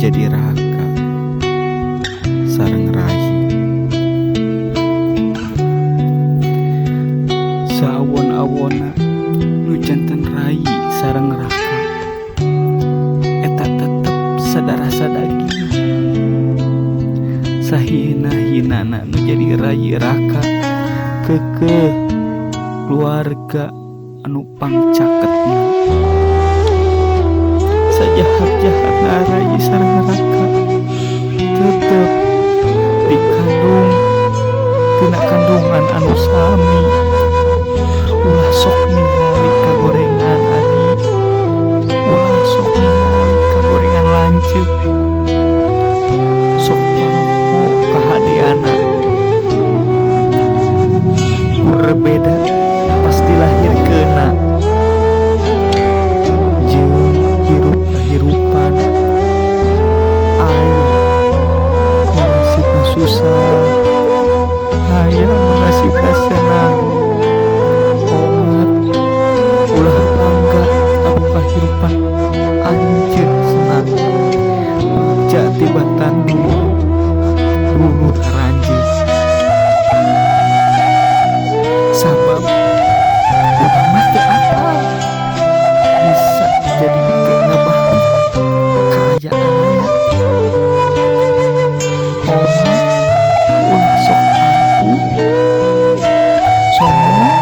jadi raka sareng rayi. Saawon-awonna nu janten rayi sareng raka eta tetep sadarah sadaging. Sahina-hinana nu jadi rayi raka keukeuh keluarga anu pangcaketna. Sajahat-jahatna rayi sareng raka tetep dikandung tina kandungan anu sami. Ulah sok ningali kagorengan adi, ulah sok ningali kagorengan lanceuk, sok paropo kahadeana. Berbeda pasti lahirkeunna jeung hirup kahirupan. Aya nu nasibna susah, aya nu nasibna senang. Omat ulah bangga anu kahirupan anjeun senang, bagja tibatan dulur aranjeun. Sabab urang mah teu apal bisa jadi teu ngabalik kaayaanana. Omat ulah sok angkuh, sombong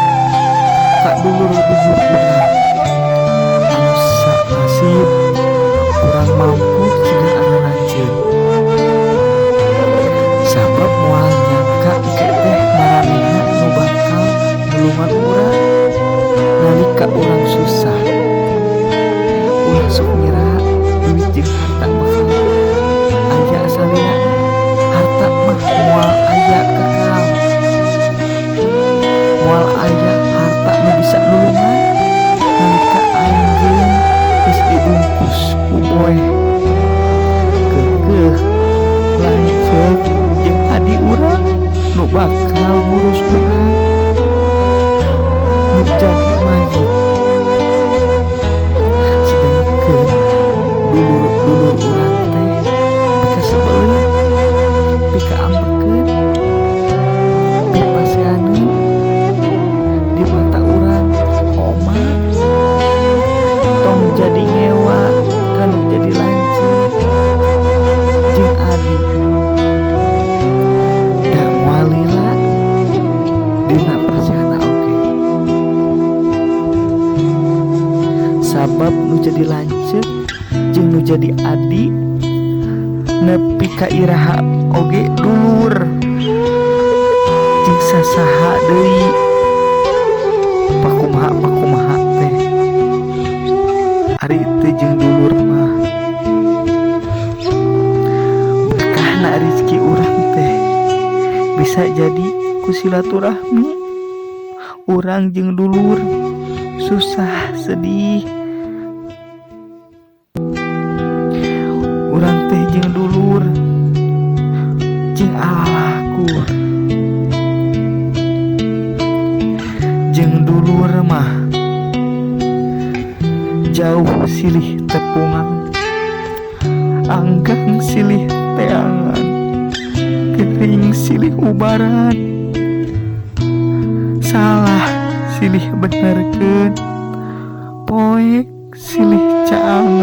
ka dulur-dulur urang anu sanasib kurang mampu siga aranjeun. Sabab moal nyangka engke teh maranehna nu bakal nulungan urang nalika urang susah. Ulah sok ngira duit jeung harta bakal aya salila. Harta mah moal aya kekal, moal aya harta nu bisa nulungan nalika anjeun geus dibungkus ku boeh. Keukeuh lanceuk jeung adi urang nu bakal ngurus urang, nu jadi mayit. Sedengkeun dulur-dulur urang teh pikasebeleun, pikaambekeun, pipaseaneun di mata urang. Omat tong jadi ngewa kanu jadi lanceuk jeung adi, da moal lila dina pasehana oge. Sabab nu jadi lanceuk jeung nu jadi adi nepi ka iraha oge dulur jeung sasaha deui. Pakumaha pakumaha teh ari teu jeung dulur mah berkahna rezeki urang teh bisa jadi ku silaturahmi urang jeung dulur susah sedih. Urang teh jeung dulur jeung alalakur, jeung dulur mah jauh silih tepungan, anggang silih teangan, gering silih ubaran, salah silih benerkeun, poek silih caangan.